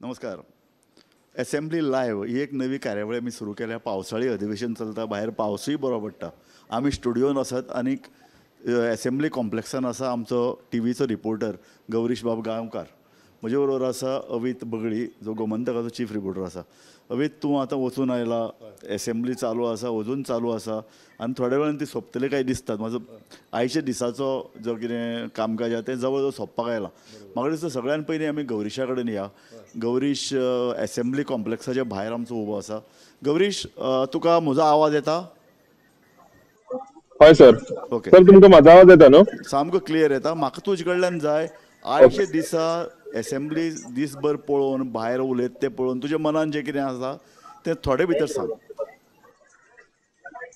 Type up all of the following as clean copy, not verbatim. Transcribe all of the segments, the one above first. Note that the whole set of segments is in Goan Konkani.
नमस्कार. एसेंब्ली लायव्ह ही एक नवी कार्यावळ आमी सुरू केल्या. पावसाळी अधिवेशन चलता, भायर पावसूय बरो पडटा. आमी स्टुडियोन आसात आनी एसेंब्ली कॉम्प्लेक्सान आसा आमचो टीव्हीचो रिपोर्टर गौरीश बाब गांवकार. म्हजे बरोबर आसा अवीत बगळी जो गोमंतकाचो चीफ रिपोर्टर आसा. अवीत, तूं आतां वचून आयला, एसेंब्ली चालू आसा, अजून चालू आसा आनी थोड्या वेळान ती सोंपतली काय दिसतात. म्हाजो आयच्या दिसाचो जो कितें कामकाज आसा तें जवळ जवळ सोंपपाक आयलां. म्हाका दिसता सगळ्यान पयलीं आमी गौरीशा कडेन या. गौरीश एसेंब्ली कॉम्प्लेक्साच्या भायर आमचो उबो आसा. गौरीश, तुका म्हजो आवाज येता? हय सर. ओके सर, तुमकां म्हजो आवाज येता न्हू? सामको क्लियर येता. म्हाका तुजे कडल्यान जाय, आयच्या दिसा एसेंब्ली दिसभर पळोवन, भायर उलयत तें पळोवन तुज्या मनान जें कितें आसा तें थोडे भितर सांग.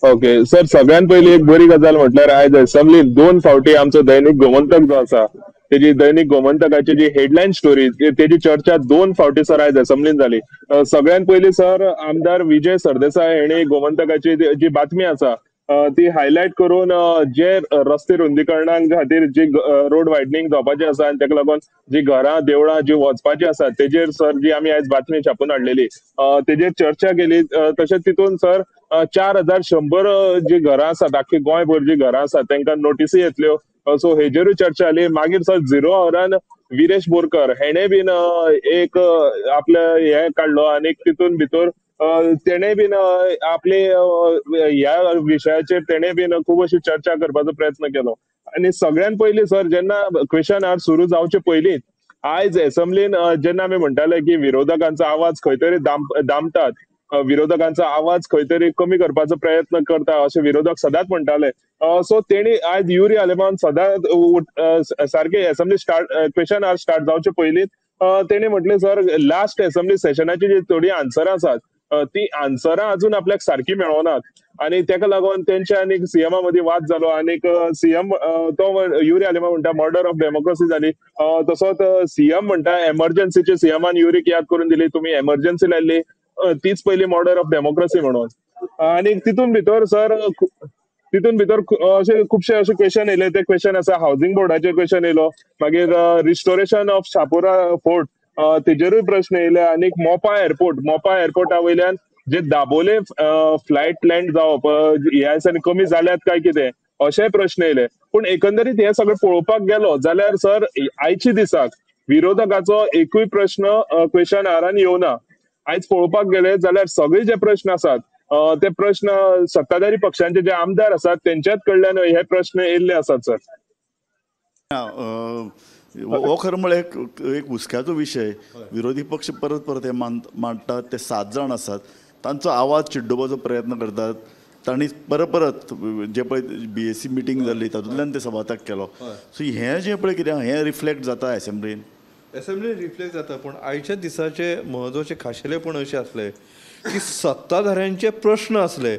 ओके सर, सगळ्यात पयली एक बरी गजाल म्हटल्यार आयज एसेंब्ली दोन फावटी आमचो दैनिक गोमंतक जो आसा तेजी दैनिक गोमंतकाची जी हेडलायन स्टोरी तेजी चर्चा दोन फावटी सर आयज एसेंब्लीन जाली. सगळ्यात पयली सर आमदार विजय सरदेसाय हेणी गोमंतकाची जी बातमी आसा ती हायलायट करून जे रस्ते रुंदीकरणा खातीर जी रोड वायडनिंग जावपाची आसा आनी तेका लागून जी घरां देवळां जी वचपाची आसा तेजेर सर जी आमी आयज बातमी छापून हाडलेली तेजेर चर्चा केली. तशेंच तितून सर 4100 जी घरां आसात आख्खी गोंयभर जी घरां आसात तेंकां नोटीसी येतल्यो, सो हेजेरूय चर्चा जाली. मागीर सर झिरो आवरान विरेश बोरकर हेणे बीन एक आपले हे काडलो आनी तितून भितर तेणे बीन आपले ह्या विशयाचेर तेणे बीन खूब अशी चर्चा करपाचो प्रयत्न केलो. आनी सगळ्यात पयलीं सर जेन्ना क्वेश्चन our सुरू जावचे पयलींच आयज एसेंब्लीन जेन्ना आमी म्हणटाले की विरोधकांचो आवाज खंय तरी दामतात, विरोधकांचो आवाज खंय तरी कमी करपाचो प्रयत्न करता अशें विरोधक सदांच म्हणटाले. सो तेणी आयज युरी आलेमान सदांच सारके assembly start question hour start जावचे पयलींच तेणी म्हटलें सर लास्ट एसेंब्ली सेशनाची जी थोडी आन्सरां आसात ती आन्सरां अजून आपल्याक सारकी मेळोनात आनी तेका लागून तेंच्या आनी सीएमा मदीं वाद जालो. आनीक सीएम तो युरी आलेमा म्हणटा मर्डर ऑफ डेमोक्रेसी जाली, तसोच सीएम म्हणटा एमर्जन्सीचे सीएमान युरीक याद करून दिली तुमी एमर्जन्सी लायल्ली तीच पयली मर्डर ऑफ डेमोक्रेसी म्हणून. आनी तितून भितर सर तितून भितर अशे खुबशे अशे क्वेश्चन येयले. ते क्वेश्चन आसा हावजिंग बोर्डाचे क्वेश्चन येयलो, मागीर रिस्टोरेशन ऑफ शापोरा फोर्ट तेजेरूय प्रश्न येयले आनी मोपा एअरपोर्ट, मोपा एअरपोर्टा वयल्यान जे दाबोले फ्लायट लँड जावप ह्या दिसांनी कमी जाल्यात काय कितें अशेय प्रश्न येयले. पूण एकंदरीत हे सगळें पळोवपाक गेलो जाल्यार सर आयच्या दिसाक विरोधकाचो एकूय प्रश्न क्वेश्चन आवरान येवना. आयज पळोवपाक गेले जाल्यार सगळे जे प्रश्न आसात ते प्रश्न सत्ताधारी पक्षांचे जे आमदार आसात तेंच्याच कडल्यान हे प्रश्न येयल्ले आसात सर. हो खरें म्हळ्यार एक हुस्क्याचो विशय. विरोधी पक्ष परत परत हे मांडटात, ते 7 जाण आसात तांचो आवाज चिड्डोवपाचो प्रयत्न करतात. तांणी परत परत जे पळय BAC meeting जाली तातूंतल्यान ते सभात्याग केलो. सो हें जें पळय कितें हें रिफ्लेक्ट जाता एसेंब्लीन, एसेंब्लीन रिफ्लेक्ट जाता. पूण आयच्या दिसाचे म्हत्वाचें खाशेलेपण अशें आसलें की सत्ताधाऱ्यांचे प्रश्न आसले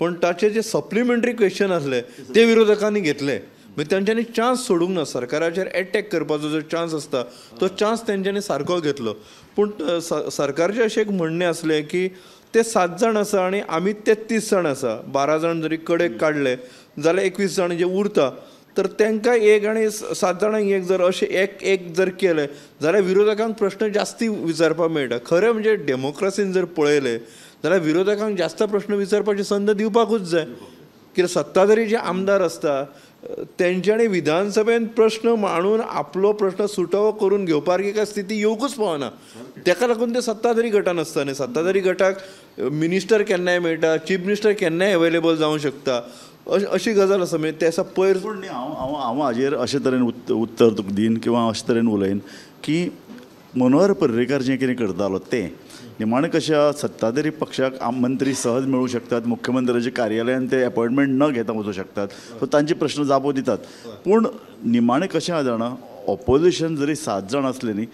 पूण ताचे जे सप्लिमेंटरी क्वेश्चन आसले ते विरोधकांनी घेतले. म्हणजे तेंच्यांनी चान्स सोडूंक ना, सरकाराचेर एटॅक करपाचो जो चान्स आसता तो चान्स तेंच्यांनी सारको घेतलो. पूण सरकारचें अशें एक म्हणणें आसलें की ते 7 जाण आसा आनी आमी 33 जाण आसा, 12 जाण जरी कडेक काडले जाल्यार 21 जाण जे उरता तर तांकां एक आनी 7 जाणांक एक जर अशें एक एक जर केलें जाल्यार विरोधकांक प्रश्न जास्ती विचारपाक मेळटा. खरें म्हणजे डेमोक्रेसीन जर पळयलें जाल्यार विरोधकांक जास्त प्रश्न विचारपाची संद दिवपाकूच जाय. कित्याक सत्ताधारी जे आमदार आसता तेंच्यांनी विधानसभेन प्रश्न मांडून आपलो प्रश्न सुटावो करून घेवपाक काय स्थिती येवकूच पावना. तेका लागून ते सत्ताधारी गटान आसता न्ही. सत्ताधारी गटाक मिनिस्टर केन्नाय मेळटा, चीफ मिनिस्टर केन्नाय एवेलेबल जावंक शकता, अशी गजाल आसा. म्हणजे ते आसा पयर पूण न्ही, हांव हांव हाजेर अशे तरेन उत्तर तुका दीन किंवा अशे तरेन उलयन की मनोहर पर्रीकार जें कितें करतालो तें निमाणें कशें सत्ताधारी पक्षाक मंत्री सहज मेळूं शकतात, मुख्यमंत्र्याच्या कार्यालयान ते अपॉयंटमेंट न घेता वचूं शकतात, सो तांचे प्रश्न जापो दितात. पूण निमाणें कशें आसा जाणा, ऑपोजिशन जरी 7 जाण आसले न्ही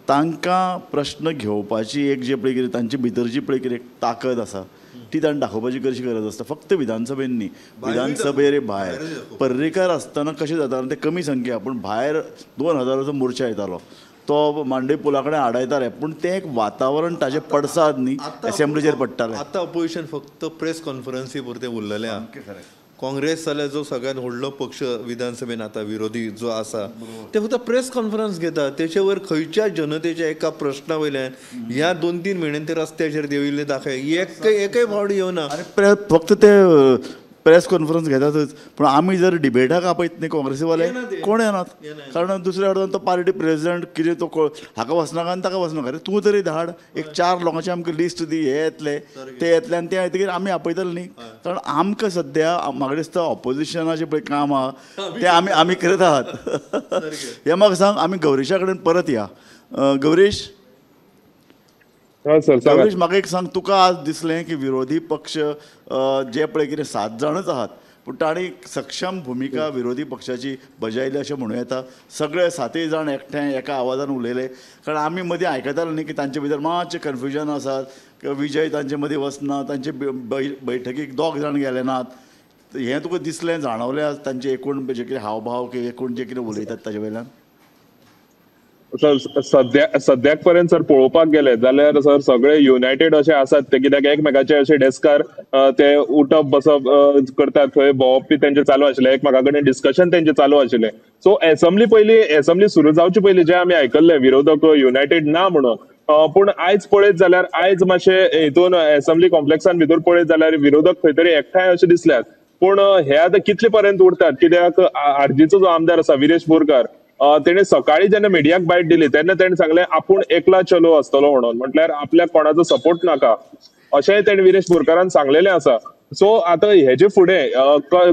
तांकां प्रश्न घेवपाची एक जे पळय कितें तांचे भितर जी पळय कितें ताकद आसा ती ताणें दाखोवपाची कशी गरज आसता. फक्त विधानसभेन न्ही, विधानसभेर भायर पर्रीकार आसतना कशें जाता ते कमी संख्या, पूण भायर 2000 मोर्चा येतालो तो मांडवी पुला कडेन आडायताले, पूण तें एक वातावरण ताजे पडसाद न्ही एसेंब्लीचेर पडटालें. आतां अपोजिशन फक्त प्रेस कॉन्फरन्सी पुरतें उरलेलें आहा. काँग्रेस जाल्यार जो सगळ्यात व्हडलो पक्ष विधानसभेन आतां विरोधी जो आसा ते फक्त प्रेस कॉन्फरन्स घेता, तेचे वयर खंयच्या जनतेच्या एका प्रश्ना वयल्यान ह्या 2-3 म्हयन्यान ते रस्त्याचेर देंविल्ले दाखय एकय फावट येवना. आनी फक्त ते प्रेस कॉन्फरन्स घेतातच, पूण आमी जर डिबेटाक आपयत न्ही काँग्रेसीवाले कोण येनात, कारण दुसऱ्या वटेन तो पार्टी प्रेसिडेंट कितें तो हाका वचनाका आनी ताका वचनाका. अरे तूं तरी धाड एक 4 लोकांची आमकां लिस्ट दी, हे येतले ते येतले आनी ते येतकीर आमी आपयतले न्ही. कारण आमकां सद्या म्हाका दिसता ऑपोजिशनाचें पळय काम आहा तें आमी आमी करत आहात. हें म्हाका सांग, आमी गौरीशा कडेन परत या. गौरीश, गौरीश म्हाका एक सांग, तुका आज दिसलें की विरोधी पक्ष जे पळय कितें 7 जाणच आहात, पूण तांणी सक्षम भुमिका विरोधी पक्षाची बजायली अशें म्हणूं येता? सगळे 7 जाण एकठांय एका आवाजान उलयले, कारण आमी मदीं आयकताले न्ही की तांचे भितर मातशें कन्फ्युजन आसात, विजय तांचे मदीं वचना, तांचे बैठकीक 2 जाण गेले नात. हें तुका दिसलें, जाणवलें आज तांचे एकूण जे कितें हावभाव की एकूण जे कितें उलयतात ताजे वयल्यान? सर सद्याक पर्यंत सर पळोवपाक गेले जाल्यार सर सगळे युनायटेड अशे आसात ते, कित्याक एकमेकाचे अशे डेस्कार ते उठप बसप करतात, थंय भोंवप बी तेंचे चालू आशिल्लें, एकमेका कडेन डिस्कशन तेंचे चालू आशिल्लें. सो एसेंब्ली पयली, एसेंब्ली सुरू जावचे पयलीं जे आमी आयकल्ले विरोधक युनायटेड ना म्हणून, पूण आयज पळयत जाल्यार आयज मातशें हितून एसेंब्ली कॉम्प्लेक्सान भितर पळयत जाल्यार विरोधक खंय तरी एकठांय अशें दिसल्यात. पूण हे आतां कितले पर्यंत उरतात, कित्याक आरजीचो जो आमदार आसा विरेश बोरकार, तेणे सकाळी जेन्ना मिडियाक बायट दिली तेन्ना तेणे सांगलें आपूण एकला चलो आसतलो म्हणून, म्हटल्यार आपल्याक कोणाचो सपोर्ट नाका अशेंय तेणे विरेश बोरकारान सांगलेलें आसा. सो आतां हेजे फुडें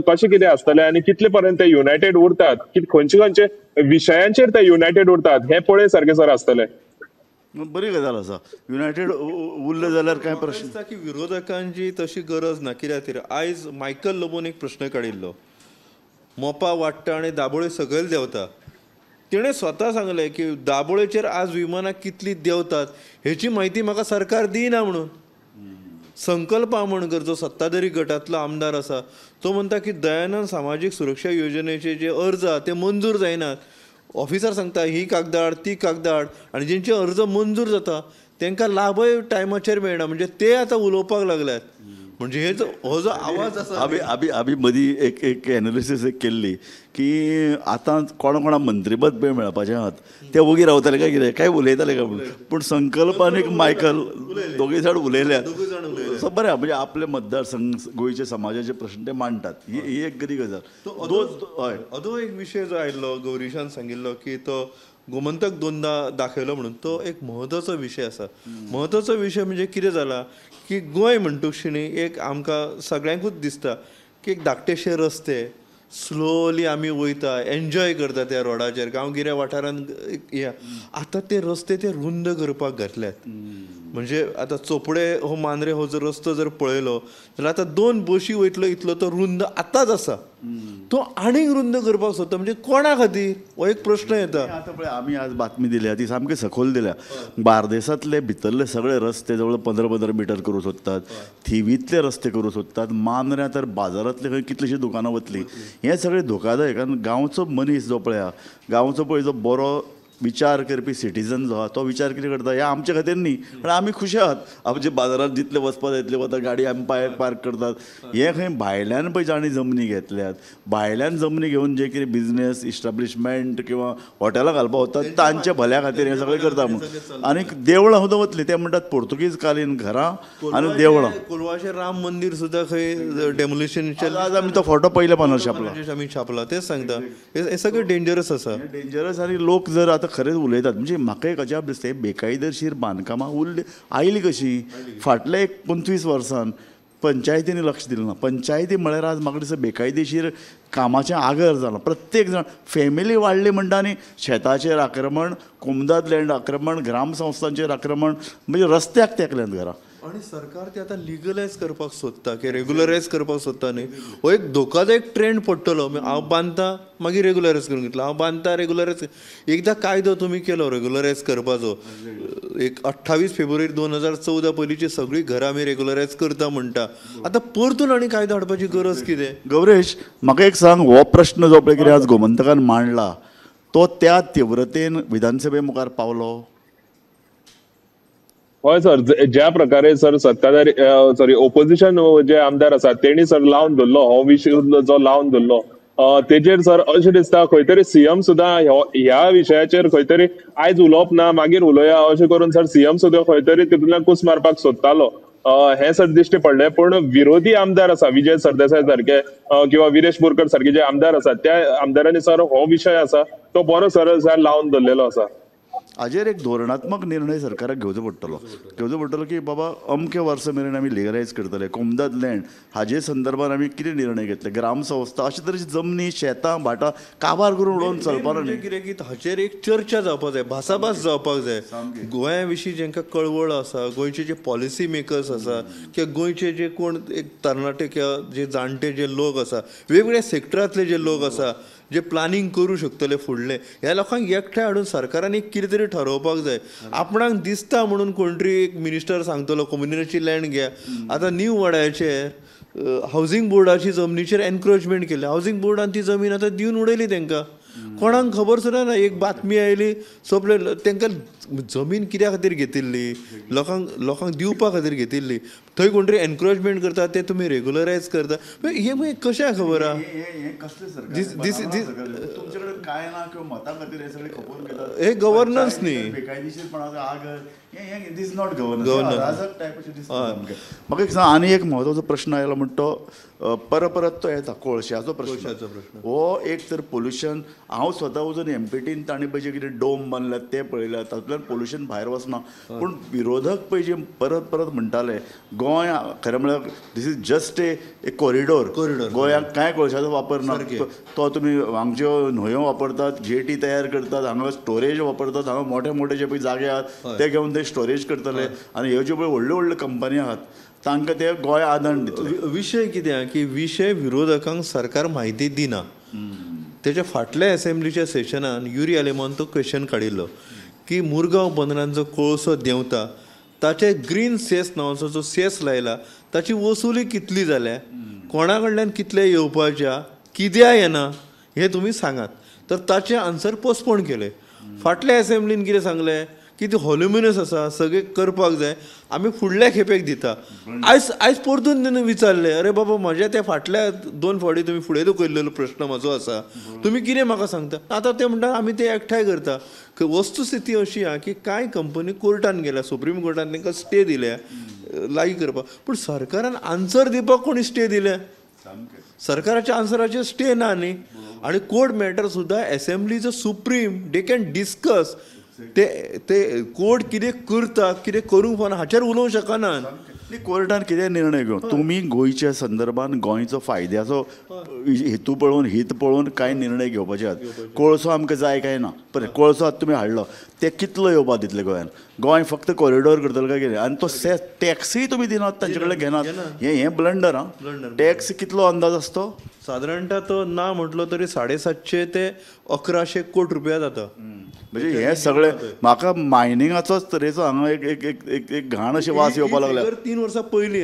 कशें कितें आसतलें आनी कितले पर्यंत ते युनायटेड उरतात, खंयचे खंयचे विशयांचेर ते युनायटेड उरतात हें पळय सारकें सर आसतलें. बरी गजाल आसा, युनायटेड उरले जाल्यार कांय प्रश्न दिसता की विरोधकांची तशी गरज ना. कित्याक खातीर आयज मायकल लोबोन एक प्रश्न काडिल्लो, मोपा वाडटा आनी दाबोळे सकयल देंवता. तिणें स्वता सांगलें की दाबोळेचेर आज विमानां कितलीं देंवतात हेची म्हायती म्हाका सरकार दिना म्हणून. संकल्प आमोणकर जो सत्ताधारी गटांतलो आमदार आसा तो म्हणटा की दयानंद सामाजीक सुरक्षा योजनेचे जे अर्ज आहा ते मंजूर जायनात. ऑफिसर सांगता ही कागदाड ती कागदाड, आनी जेंचे अर्ज मंजूर जाता तांकां लाभय टायमाचेर मेळना. म्हणजे ते आतां उलोवपाक लागल्यात. म्हणजे हे हो जो आवाज आसा, आमी आमी आमी मदीं एक एक एनालिसीस एक केल्ली की आतां कोणा कोणा मंत्रीपद पळय मेळपाचें आहात ते वोगी रावताले काय कितें, काय उलयताले काय म्हणून, पूण संकल्प आनी मायकल दोगूय जाण उलयल्यात. सो बरें, म्हणजे आपले मतदारसंघ गोंयचे समाजाचे प्रश्न ते मांडटात, ही एक बरी गजाल. हय, अदो एक विशय जो आयिल्लो गौरीशान सांगिल्लो की तो गोमंतक 2दा दाखयलो म्हणून, तो एक म्हत्वाचो विशय आसा. म्हत्वाचो विशय म्हणजे कितें जाला की गोंय म्हणटकशी एक आमकां सगळ्यांकूच दिसता की एक धाकटेशे रस्ते स्लोली आमी वयता, एन्जॉय करता त्या रोडाचेर, गांवगिऱ्या वाठारांत. आतां ते रस्ते ते रुंद करपाक घातल्यात. म्हणजे आतां चोपडे हो मांद्रे हो जर रस्तो जर पळयलो जाल्यार आतां 2 बशी वयतलो इतलो तो रुंद आतांच आसा, तो आनीक रुंद करपाक सोदता. म्हणजे कोणा खातीर हो एक प्रश्न येता. आतां पळय आमी आज बातमी दिल्या ती सामकी सखोल दिल्या, बार्देसांतले भितरले सगळे रस्ते जवळ 15-15 मिटर करूंक सोदतात, थिवींतले रस्ते करूंक सोदतात, मांद्र्यां तर बाजारांतले खंय कितलीशीं दुकानां वतलीं. हें सगळें धोकादायक, कारण गांवचो मनीस जो पळया, गांवचो पळय जो बरो विचार करपी सिटीजन जो आहा तो विचार कितें करता, हें आमचे खातीर न्ही, पण आमी खुशी आहात आमचे बाजारांत जितले वचपाक जाय तितले वता, गाडी आमी पांयार पार्क करतात. हें खंय भायल्यान पळय जांणी जमनी घेतल्यात, भायल्यान जमनी घेवन जे कितें बिजनेस इस्टाब्लिशमेंट किंवा हॉटेलां घालपाक वतात तांच्या भल्या खातीर हें सगळें करता म्हणून. आनी देवळां सुद्दां वतलीं, ते म्हणटात पोर्तुगीज कालीन घरां आनी देवळां. कोलवाचें राम मंदीर सुद्दां खंय डेमोलिशन, आज आमी तो फोटो पयल्या पानार छापला, आमी छापला, तेच सांगता हें सगळें डेंजरस आसा, डेंजरस. आनी लोक जर आतां खरेंच उलयतात, म्हणजे म्हाका एक अजाप दिसता, बेकायदेशीर बांदकामां उरली आयली कशी फाटल्या एक 25 वर्सान पंचायतींनी लक्ष दिलें ना. पंचायती म्हळ्यार आज म्हाका दिसता बेकायदेशीर कामाचें आगर जालां. प्रत्येक जाण फॅमिली वाडली म्हणटा आनी शेताचेर आक्रमण, कोमदाद लँड आक्रमण, ग्रामसंस्थांचेर आक्रमण, म्हणजे रस्त्याक तेंकल्यात घरां. आनी सरकार ते आतां लिगलायज करपाक सोदता की रेगुलरायज करपाक सोदता न्ही, हो एक धोकादायक ट्रेंड पडटलो. हांव बांदता मागीर रेगुलरायज करून घेतलो, हांव बांदता रेगुलरायज. एकदां कायदो तुमी केलो रेगुलरायज करपाचो, एक 28 फेब्रुवारी 2014 पयलींची सगळीं घरां आमी रेगुलरायज करता म्हणटा, आतां परतून आनी कायदो हाडपाची गरज कितें? गौरेश, म्हाका एक सांग, हो प्रश्न जो पळय कितें आज गोमंतकान मांडला तो त्या तीव्रतेन विधानसभे मुखार पावलो? हय सर, ज्या प्रकारे सर सत्ताधारी सॉरी ओपोजिशन जे आमदार आसात तेणी सर लावन धरलो हो विशय जो लावन धरलो तेजेर सर अशें दिसता खंय तरी सीएम सुद्दां ह्या विशयाचेर खंय तरी आयज उलोवप ना मागीर उलोवया अशें करून सर सीएम सुद्दां खंय तरी तितूंतल्यान कूस मारपाक सोदतालो हें सर दिश्टी पडलें. पूण विरोधी आमदार आसा विजय सरदेसाय सारके किंवा विरेश बोरकर सारके जे आमदार आसात त्या आमदारांनी सर हो विशय आसा तो बरो सर सर लावन धरलेलो आसा. हाजेर एक धोरणात्मक निर्णय सरकाराक घेवचो पडटलो, घेवचो पडटलो की बाबा अमके वर्सां मेरेन आमी लिगलायज करतले कोमदाद लँड, हाजे संदर्भात आमी कितें निर्णय घेतले, ग्रामसंस्था अशे तरेची जमनी शेतां भाटां काबार करून उडोवन चलपाना न्ही. कितें की हाचेर एक चर्चा जावपाक जाय, भासाभास जावपाक जाय. गोंया विशीं जांकां कळवळ आसा, गोंयचे जे पॉलिसी मेकर्स आसा किंवा गोंयचे जे कोण एक तरणाटे किंवा जे जाणटे जे लोक आसा, वेगवेगळ्या सेक्टरांतले जे लोक आसा जे प्लानिंग करूं शकतले फुडलें, ह्या लोकांक एकठांय हाडून सरकारान एक कितें तरी ठरोवपाक जाय. आपणाक दिसता म्हणून कोण तरी एक मिनिस्टर सांगतलो कम्युनिटीची लँड घ्या. आतां न्यू वाड्याचेर हावजींग बोर्डाची जमनीचेर एनक्रोचमेंट केलें, हावजींग बोर्डान ती जमीन आतां दिवन उडयली तांकां, कोणाक खबर सुद्दां ना. एक बातमी आयली सोंपले, तांकां जमीन कित्या खातीर घेतिल्ली, लोकांक लोकांक दिवपा खातीर घेतिल्ली, थंय कोण तरी एनक्रोचमेंट करता ते तुमी रेगुलरायज करता, हें मागीर कशें खबर आहा? हे गव्हर्नन्स न्ही, गव्हर्नन्स. म्हाका एक सांग, आनी एक म्हत्वाचो प्रश्न आयलो म्हणटा तो परत परत तो येता, कोळशाचो प्रश्न. हो एक तर पोल्युशन, हांव स्वता वचून एमपीटीन तांणी पळय जे कितें डोम बांदल्यात ते पळयल्यात, तातूंतल्यान पोल्युशन भायर वचना. पूण विरोधक पळय जे परत परत म्हणटाले गोंय खरें म्हळ्यार this is just a corridor, गोंयांक कांय कोळशाचो वापर ना, तो तुमी हांगच्यो न्हंयो वापरतात, जेटी तयार करतात, हांगा स्टोरेज वापरतात, हांगा मोठे मोठे जे पळय जागे आहात ते घेवन ते स्टोरेज करतले आनी ह्यो ज्यो पळय व्हडल्यो व्हडल्यो कंपनी आहात तांकां ते गोंय आदान दितले. विशय कितें की विशय विरोधकांक सरकार म्हायती दिना. तेच्या फाटल्या एसेंब्लीच्या सेशनान युरी आलेमान तो क्वेश्चन काडिल्लो की मुरगांव बंदरान जो कोळसो देंवता ताचे ग्रीन सेस नांवाचो जो सेस लायला ताची वसुली कितली जाल्या, कोणा कडल्यान कितले येवपाच्या, कित्याक येना हें तुमी सांगात. तर ताचें आन्सर पोस्टपोन केलें. फाटल्या एसेंब्लीन कितें सांगलें की ती हॉल्युमिनस आसा, सगळें करपाक जाय, आमी फुडल्या खेपेक दिता. आयज आयज परतून तेणें विचारलें, अरे बाबा म्हज्या त्या फाटल्या 2 फावटी तुमी फुडें दवरिल्लो प्रश्न म्हजो आसा, तुमी कितें म्हाका सांगता? आतां ते म्हणटा आमी ते एकठांय करता. वस्तुस्थिती अशी आहा की कांय कंपनी कोर्टान गेल्या, सुप्रीम कोर्टान तांकां स्टे दिल्या लागीं करपाक, पूण सरकारान आन्सर दिवपाक कोणी स्टे दिल्या? सरकाराच्या आन्सराचेर स्टे ना न्ही. आनी कोर्ट मॅटर सुद्दां assembly is a supreme, they can discuss. ते ते कोर्ट कितें करता कितें करूंक फावना हाचेर उलोवंक शकना. कोर्टान कितें निर्णय घेवन तुमी गोंयच्या संदर्भान गोंयचो फायद्याचो हेतू पळोवन हित पळोवन कांय निर्णय घेवपाचे आहात. कोळसो आमकां जाय काय ना, बरें कोळसो आतां तुमी हाडलो ते कितलो येवपा दितले गोंयान? गोंय फक्त कॉरिडोर करतले काय कितें? आनी तो टॅक्सूय तुमी दिनात, तांचे कडल्यान घेनात, हें ब्लंडर. आं, टॅक्स कितलो अंदाज आसतो? सादारणतः तो ना म्हटलो तरी 750 ते 1100 कोटी रुपया जाता. म्हणजे हे सगळे म्हाका मायनिंगाचोच तरेचो हांगा एक एक एक एक घाण अशें वास येवपाक लागला. 3 वर्सां पयलीं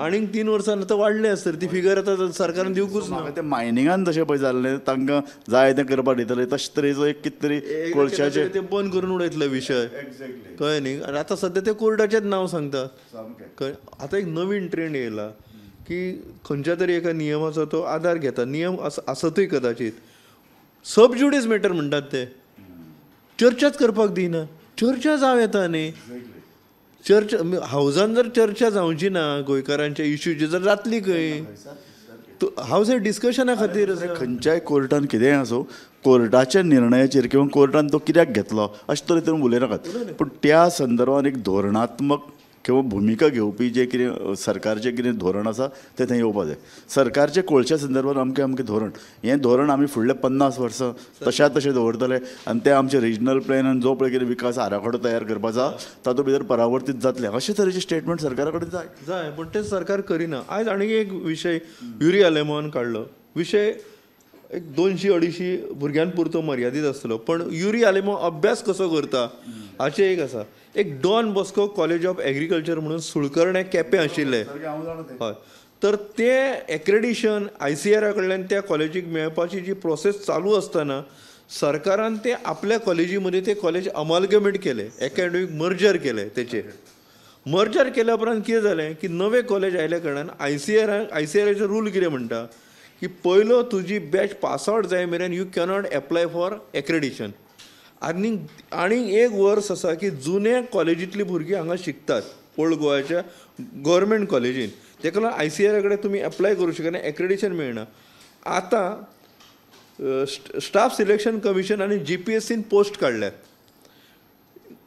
आनीक 3 वर्सां आतां वाडलें आसतलें ती फिगर, आतां सरकारान दिवकूच ना. ते मायनिंगान जशें पळय जाल्लें तांकां जाय तें करपाक दितलें, तशें तरेचो एक कितें तरी कोळशाचें ते बंद करून उडयतले विशय, कळ्ळें न्ही. आनी आतां सद्या ते कोर्टाचेंच नांव सांगता, कळ्ळें. आतां एक नवीन ट्रेंड येयला की खंयच्या तरी एका नियमाचो तो आदार घेता, नियम आसतूय कदाचीत, सब ज्युडीस मॅटर म्हणटात ते, चर्चाच करपाक दिना. चर्चा जावं येता न्ही, चर्चा हावजान जर चर्चा जावची ना गोंयकारांच्या इश्यूची जर जातली खंय? हावज हे डिस्कशना खातीर खंयच्याय कोर्टान कितेंय आसूं कोर्टाच्या निर्णयाचेर किंवा कोर्टान तो कित्याक घेतलो अशें तरेन उलयनाकात, पूण त्या संदर्भान एक धोरणात्मक किंवा भुमिका घेवपी जे कितें सरकारचें कितें धोरण आसा तें थंय येवपा जाय. सरकारचें कोळशा संदर्भात अमकें अमकें धोरण, हें धोरण आमी फुडले 50 वर्सां तशा तशें दवरतले आनी तें आमचें रिजनल प्लॅन आनी जो पळय कितें विकास आराखडो तयार करपाचो आसा तातूंत भितर परावर्तीत जातलें, अशे तरेचें स्टेटमेंट सरकारा कडेन जाय जाय, पूण तें सरकार करिना. आयज आनीक एक विशय युरी आलेमान काडलो, विशय एक 200-250 भुरग्यां पुरतो मर्यादीत आसतलो, पण युरी आलेमांव अभ्यास कसो करता हाचें एक आसा. एक Don Bosco college of agriculture म्हणून सुळकर्णे केपें आशिल्लें, हय, तर तें एक्रेडिशन ICAR कडल्यान त्या कॉलेजीक मेळपाची जी प्रोसेस चालू आसतना सरकारान ते आपल्या कॉलेजी मदीं ते कॉलेज अमालगमेट केलें, एकाडेमीक मर्जर केलें तेचेर. मर्जर केल्या उपरांत कितें जालें की नवे कॉलेज आयल्या कारणान आयसीआराचो रूल कितें म्हणटा की पयलो तुजी बॅच पास आवट जाय मेरेन you cannot apply for accreditation. आनी आनी एक वर्स आसा की जुन्या कॉलेजींतलीं भुरगीं हांगा शिकतात ओल्ड गोवाच्या गव्हर्मेंट कॉलेजीन, ताका लागून आयसीआरा कडेन तुमी एप्लाय करूं शकना, एक्रेडिशन मेळना. आतां स्टाफ सिलेक्शन कमिशन आनी जीपीएससीन पोस्ट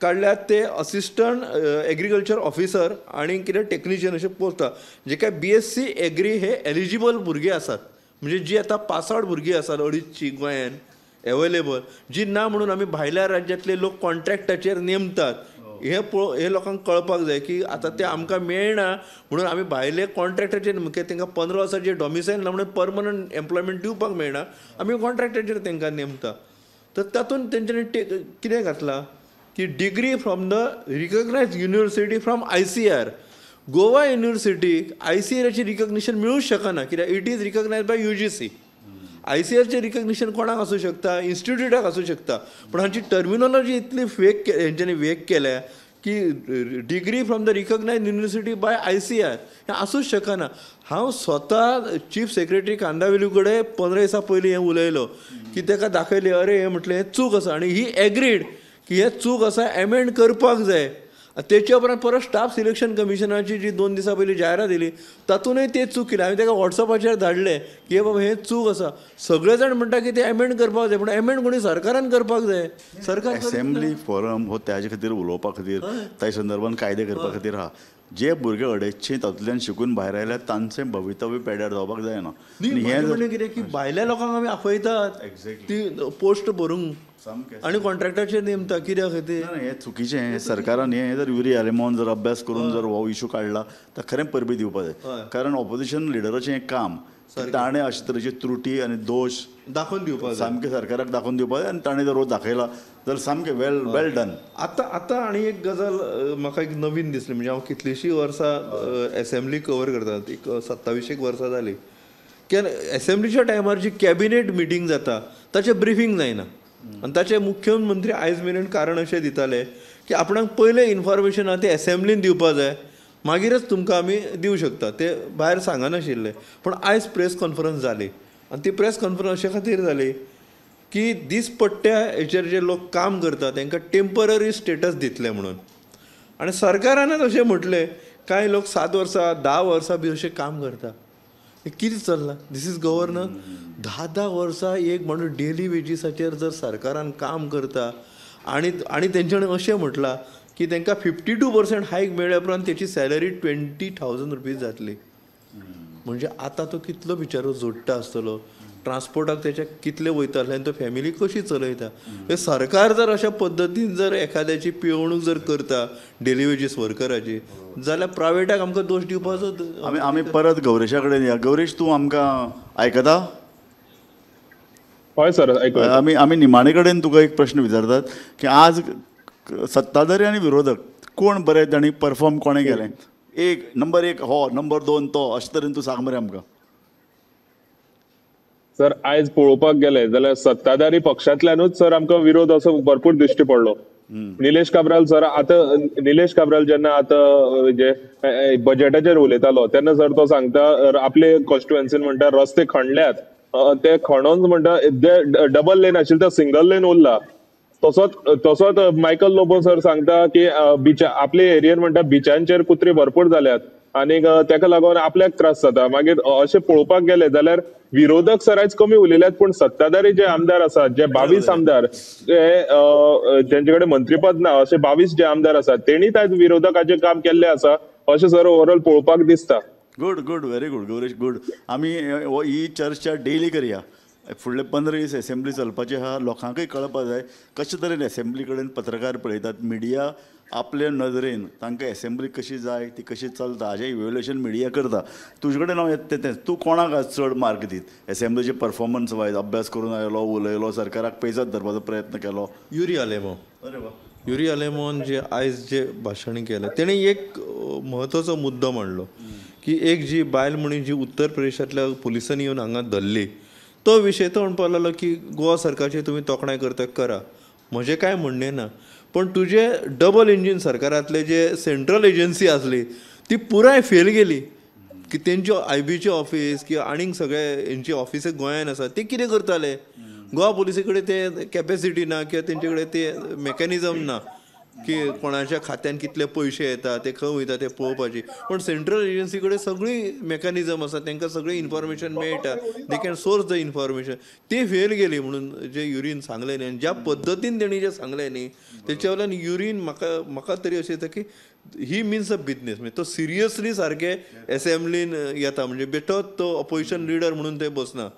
काडल्यात ते असिस्टंट एग्रीकल्चर ऑफिसर आनी कितें टेक्निशियन अशे पोस्ट आसा, जे काय बीएससी एग्री हे एलिजिबल भुरगे आसात, म्हणजे जी आतां पास आवट भुरगीं आसात अडीचशी गोंयान एवेलेबल, जी ना म्हणून आमी भायल्या राज्यांतले लोक कॉन्ट्रॅक्टाचेर नेमतात. हे हे लोकांक कळपाक जाय की आतां ते आमकां मेळना म्हणून आमी भायले कॉन्ट्रॅक्टाचेर, तांकां 15 वर्सांचे डॉमिसायल ना म्हणून परमनंट एम्प्लॉयमेंट दिवपाक मेळना, आमी कॉन्ट्रॅक्टाचेर तांकां नेमता. तर तातूंत तेंच्यांनी कितें घातलां की degree from the recognised university from ICAR. Goa युनिवर्सिटीक आयसीआराची recognition मेळूंक शकना, कित्याक it is recognised by UGC. आयसीआरचें recognition कोणाक आसूं शकता, इन्स्टिट्यूटाक आसूं शकता, पूण हांची टर्मिनोलॉजी इतली फेक हेंच्यांनी वेक केल्या की degree from the recognised university by ICAR हें आसूंक शकना. हांव स्वता चीफ सेक्रेटरी कांदावेलू कडेन 15 दिसां पयलीं हें उलयलो की ताका दाखयलें, अरे हें म्हटलें हें चूक आसा, आनी ही एग्रीड की हें चूक आसा, एमेंड करपाक जाय. तेच्या उपरांत परत स्टाफ सिलेक्शन कमिशनाची जी 2 दिसां पयलीं जायरात दिली तातूंतय ते चूक केली. हांवें ताका वॉट्सएपाचेर धाडलें की बाबा हें चूक आसा, सगळे जाण म्हणटा की ते एमेंड करपाक जाय, पूण एमेंड कोणी सरकारान करपाक जाय. सरकार असेंब्ली फोरम हो त्याचे खातीर उलोवपा खातीर, त्या संदर्भान कायदे करपा खातीर आहा. जे भुरगे अडेचशे तातूंतल्यान शिकून भायर आयल्यार तांचें भवितव्य पेड्यार जावपाक जायना. हें कितें की भायल्या लोकांक आमी आपयतात ती पोस्ट भरूंक आनी कॉन्ट्रॅक्टाचेर नेमता, कित्याक खातीर हें चुकीचें. हें सरकारान हें जर युरी आलेमावन जर अभ्यास करून जर हो इशू काडला तर खरें परबी दिवपाक जाय, कारण ऑपोजिशन लिडराचें हें काम, ताणें अशे तरेची त्रुटी आनी दोश दाखोवन दिवपाक जाय, सामकें सरकाराक दाखोवन दिवपाक जाय, आनी ताणें जर हो दाखयला जाल्यार सामकें वेल वेल डन. आतां आतां आनी एक गजाल म्हाका एक नवीन दिसली, म्हणजे हांव कितलींशीं वर्सां एसेंब्ली कवर करता, एक 27 वर्सां जालीं. एसेंब्लीच्या टायमार जी कॅबिनेट मिटींग जाता ताचें ब्रिफींग जायना, आनी ताचे मुख्यमंत्री आयज मेरेन कारण अशें दिताले की आपणाक पयलें इन्फॉर्मेशन आहा तें एसेंब्लीन दिवपाक जाय, मागीरच तुमकां आमी दिवं शकता, ते भायर सांगनाशिल्ले. पूण आयज प्रेस कॉन्फरन्स जाली आनी ती प्रेस कॉन्फरन्स अशे खातीर जाली की दिसपट्ट्या हेचेर जे लोक काम करता तांकां टेंपररी स्टेटस दितले म्हणून, आनी सरकारानच अशें म्हटलें कांय लोक 7 वर्सां 10 वर्सां बी अशें काम करता. कितें चल्लां, this is governance. 10-10 वर्सां एक म्हणून डेली वेजीसाचेर जर सरकारान काम करता आनी आनी तेंच्यांनी अशें म्हटलां की तांकां 52% हायक मेळ्ळ्या उपरांत तेची सॅलरी 20,000 रुपीज जातली. म्हणजे आतां तो कितलो बिचारो जोडटा आसतलो, ट्रान्सपोर्टाक तेच्या कितले वयताले आनी तो फॅमिली कशी चलयता. हे सरकार जर अशा पद्दतीन जर एखाद्याची पिळवणूक जर करता डेली वेजीस वर्कराची, जाल्यार प्रायवेटाक आमकां दोश दिवपाचो. आमी आमी परत गौरेशा कडेन या. गौरेश, तूं आमकां आयकता? हय सर, आयकता. आमी आमी निमाणे कडेन तुका एक प्रश्न विचारतात की आज सत्ताधारी आनी विरोधक कोण बरें तांणी परफॉर्म कोणें केलें, एक नंबर 1 हो, नंबर 2 तो, अशें तरेन तूं सांग मरे आमकां. सर आयज पळोवपाक गेले जाल्यार सत्ताधारी पक्षांतल्यानूच सर आमकां विरोध असो भरपूर दिश्टी पडलो. निलेश काब्राल सर, आतां निलेश काब्राल जेन्ना आतां जे बजेटाचेर उलयतालो तेन्ना सर तो सांगता आपले कॉन्स्टिट्युएन्सीन म्हणटा रस्ते खणल्यात, ते खणोन म्हणटा जे डबल लेन आशिल्ले ते सिंगल लेन उरला. तसोच तसोच मायकल लोबो सर सांगता की बिचा आपले एरियेन म्हणटा बिचांचेर कुत्री भरपूर जाल्यात आनीक तेका लागून आपल्याक त्रास जाता. मागीर अशें पळोवपाक गेले जाल्यार विरोधक सर आयज कमी उलयल्यात, पूण सत्ताधारी जे आमदार आसात, जे 22 आमदार जे जेंचे कडेन मंत्रीपद ना अशे 22 जे आमदार आसात तेणीच आयज विरोधकाचें काम केल्लें आसा अशें सर ओवरऑल पळोवपाक दिसता. Good good, very good Gauresh, good. आमी ही चर्चा डेली करया. फुडले 15 दीस एसेंब्ली चलपाची आहा, लोकांकूय कळपाक जाय कशे तरेन एसेंब्ली कडेन पत्रकार पळयतात, मिडिया आपले नदरेन तांकां एसेंब्ली कशी जाय ती कशी चलता हाजें इवेल्युएशन मिडिया करता. तुजे कडेन हांव येता तें, तूं कोणाक आज चड मार्क दीत एसेंब्लीचे परफॉर्मन्स वायज? अभ्यास करून आयलो, उलयलो, सरकाराक पेजात धरपाचो प्रयत्न केलो. युरी आलेमाव, अरे वा, युरी आलेमावन जे आयज जे भाशण केलें तेणें एक म्हत्वाचो मुद्दो मांडलो की एक जी बायल म्हणून जी उत्तर प्रदेशांतल्या पुलिसांनी येवन हांगा धरली तो विशय तो म्हणपाक लागलो की गोवा सरकारची तुमी तोखणाय करता करा, म्हजें कांय म्हणणें ना, पण तुजे डबल इंजीन सरकारांतले जे सेंट्रल एजन्सी आसली ती पुराय फेल गेली की तेंच्यो आय बीचे ऑफिस किंवा आनीक सगळे हेंची ऑफिस गोंयान आसा ते कितें करताले, गोवा पुलिसे कडेन ते कॅपेसिटी ना किंवा तेंचे कडेन ते मॅकॅनिजम ना की कोणाच्या खात्यान कितले पयशे येता ते खंय वयता ते पळोवपाची. पण सेंट्रल एजन्सी कडेन सगळी मॅकॅनिजम आसा, तांकां सगळी इन्फॉर्मेशन मेळटा, they can source the information. ती फेल गेली म्हणून जे युरीन सांगलें न्ही आनी ज्या पद्दतीन तेणी जें सांगलें न्ही तेच्या वयल्यान युरीन म्हाका म्हाका तरी अशें दिसता की ही मिन्स अ बिजनेस. म्हणजे तो सिरियसली सारके एसेंब्लीन येता, म्हणजे बेठोच तो अपोजिशन लिडर म्हणून ते बसना.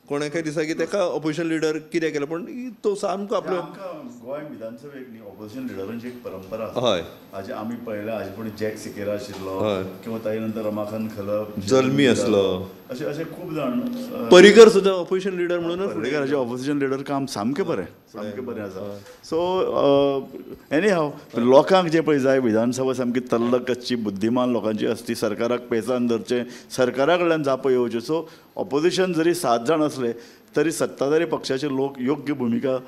कोणाकय दिसा की ताका अपोजिशन लिडर कितें केलें, पण तो सामको आपलो आमकां गोंय विधानसभेक न्ही ऑपोजिशन लिडरांची एक परंपरा आसा. हाजे आमी पळयल्या, हाजे फुडें जॅक सिकेरा आशिल्लो किंवा ताजे नंतर रमाकांत खलप, जल्मी आसलो, अशे अशे खूब जाण, पर्रीकर सुद्दां ऑपोजिशन लिडर म्हणून. पर्रीकराचें ऑपोजिशन लिडर काम सामकें बरें, सामकें बरें आसा. सो एनी हाव, लोकांक जें पळय जाय, विधानसभा सामकी तल्लक आसची, बुद्धिमान लोकांची आसची, सरकाराक पेचान धरचें, सरकारा कडल्यान जापो येवच्यो. सो ऑपोजिशन जरी 7 जाण असले तरी सत्ताधारी पक्षाचे लोक योग्य भुमिका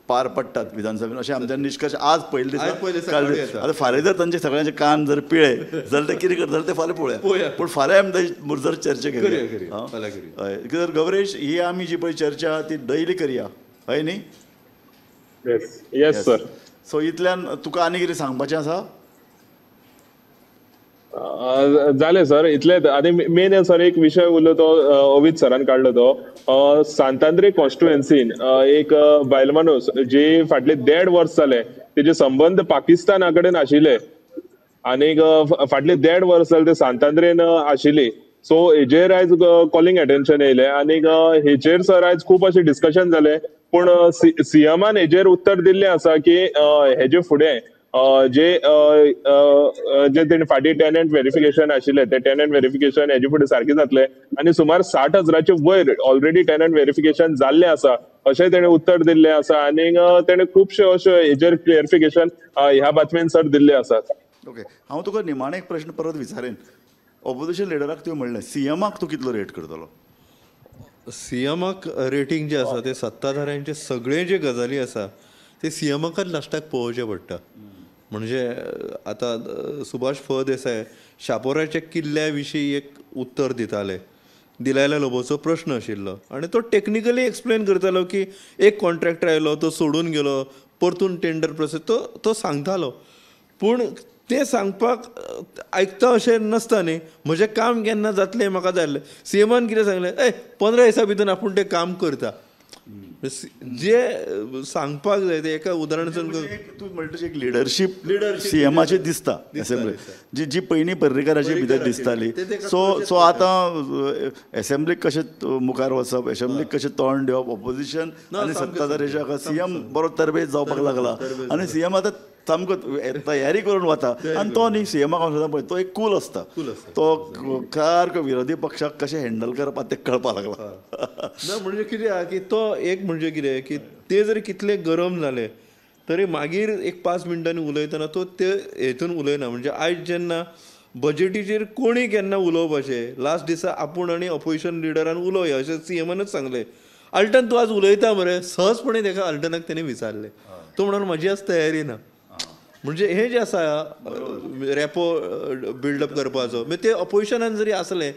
पार पडटात विधानसभेन, अशें आमच्या निश्कर्श आज पयले दिसा. आतां फाल्यां जर तांचे सगळ्यांचे कान जर पिळे जाल्यार ते कितें करता जाल्यार ते फाल्यां पळोवया, पूण फाल्यां आमी ताची जर चर्चा करुया. हय, कित्याक गौरेश, ही आमी जी पळय चर्चा ती डैली करया, हय न्ही? Yes sir. सो इतल्यान तुका आनी कितें सांगपाचें आसा? जालें सर इतलें. आनी मेन सर एक विशय उरलो तो अवित सरान काडलो तो सांतांद्रे कॉन्स्टिट्युएन्सीन एक बायल माणूस जी फाटले 1.5 वर्स जाले तेजे संबंद पाकिस्ताना कडेन आशिल्ले आनीक फाटले 1.5 वर्स जाले ते सांतांद्रेन आशिल्ली. सो हेजेर आयज कॉलिंग अटेन्शन येयलें आनीक हेजेर सर आयज खूब अशें डिस्कशन जालें. पूण सीएमान हेजेर उत्तर दिल्लें आसा की हेजे फुडें जे जे तेणी फाटीं टेनंट वेरिफिकेशन आशिल्लें ते टेनंट वेरिफिकेशन हेजे फुडें सारकें जातलें आनी सुमार 60,000 वयर ऑलरेडी टेनंट वेरिफिकेशन जाल्लें आसा अशें तेणें उत्तर दिल्लें आसा. आनीक तेणें खुबशे अशे हेजेर क्लियरिफिकेशन ह्या बातमेन सर दिल्ले आसात. ओके, हांव तुका निमाणें एक प्रश्न परत विचारेन. ऑपोजिशन लिडराक तुवें म्हणलें, सीएमाक तूं कितलो रेट करतलो? सीएमाक रेटींग जें आसा तें सत्ताधाऱ्यांचे सगळे जे गजाली आसा ते सीएमाकच लास्टाक पळोवचें पडटा. म्हणजे आतां सुभाष फळदेसाय शापोराच्या किल्ल्या विशीं एक उत्तर दिताले, दिलायला लोबोचो प्रश्न आशिल्लो आनी तो टॅक्निकली एक्सप्लेन करतालो की एक कॉन्ट्रॅक्टर आयलो तो सोडून गेलो, परतून टेंडर प्रोसेस तो सांगतालो. पूण तें सांगपाक आयकता अशें नासता न्ही, म्हजें काम केन्ना जातलें म्हाका जाय आसलें. सीएमान कितें सांगलें, ए 15 दिसां भितर आपूण तें काम करता, जे सांगपाक जाय ते एका उदाहरण. तूं म्हणटा एक लिडरशीप सीएमाची दिसता एसेंब्ली जी जी पयलीं पर्रीकाराची भितर दिसताली. सो सो आतां एसेंब्लीक कशें मुखार वचप, एसेंब्लीक कशें तोंड दिवप, ऑपोजिशन आनी सत्ताधाऱ्याच्या सीएम बरो तरबेज जावपाक लागला आनी सीएम आतां सामको तयारी करून वता आनी तो न्ही सीएमाक हांव सदां पळय तो एक कूल आसता, तो सारको विरोधी पक्षाक कशें हँडल करपाक तें कळपाक लागला. ना म्हणजे कितें आहा की तो एक म्हणजे कितें की ते जरी कितले गरम जाले तरी मागीर एक 5 मिनटांनी उलयतना तो ते हेतून उलयना. म्हणजे आयज जेन्ना बजेटीचेर कोणी केन्ना उलोवपाचें लास्ट दिसा आपूण आनी ऑपोजिशन लिडरान उलोवया अशें सीएमानूच सांगलें. अल्टन तूं आज उलयता मरे, सहजपणे ताका अल्टनाक तेणें विचारलें, तो म्हणून म्हजी आज तयारी ना. म्हणजे हे जे आसा रेपो बिल्डअप करपाचो, म्हणजे ते ऑपोजिशनान जरी आसले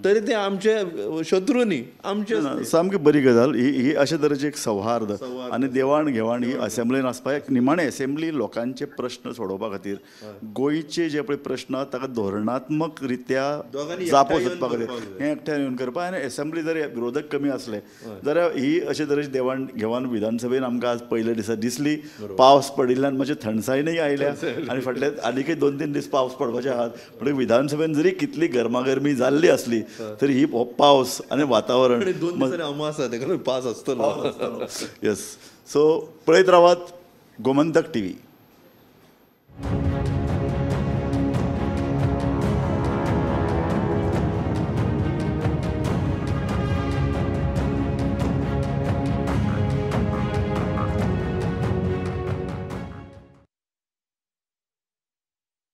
तरी ते आमचे शत्रू न्ही, आमचे. सामकी बरी गजाल ही ही अशे तरेची एक सौहार्द आनी देवाण घेवाण ही असेंब्लीन आसपाक. निमाणें असेंब्ली लोकांचे प्रश्न सोडोवपा खातीर, गोंयचे जे पळय प्रश्न ताका धोरणात्मक रित्या जापो सोदपा खातीर हें एकठांय येवन करपाक. आनी असेंब्ली जर विरोधक कमी आसले जाल्यार ही अशे तरेची देवाण घेवाण विधानसभेन आमकां आज पयल्या दिसा दिसली. पावस पडिल्ल्यान मातशें थंडसाणीय आयल्या आनी फाटले आनीकय 2-3 दीस पावस पडपाचे आहात. म्हणटकीर विधानसभेन जरी कितली गरमागरमी जाल्ली आसली तरी ही पावस आनी वातावरण 2 दिसांनी अमास आसा, पावस आसतलो. येस, सो पळयत रावात गोमंतक टीव्ही.